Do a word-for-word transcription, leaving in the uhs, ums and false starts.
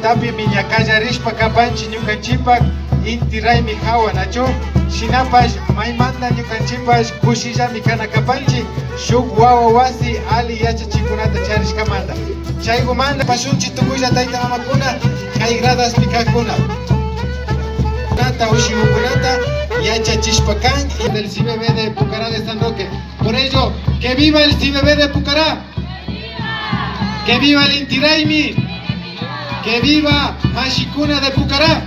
Tapimi ña kallarishpa kapanchik ñukanchikpak Inti Raymi hawa, nachu? Shinapash maymanta ñukanchikpash kushillami kana kapanchik shuk wawa wasi alli yachachikunata charishkamanta. Chaygumanta pashunchik tukuylla tayta mamakuna, kay gradaspi kakkuna, kunata, ushikukunata yachachishpa kan del C B B de Pucará de San Roque. Por ello, que viva el C B B de Pucará. Que viva el Inti Raymi. Que viva mashikuna de Pucará.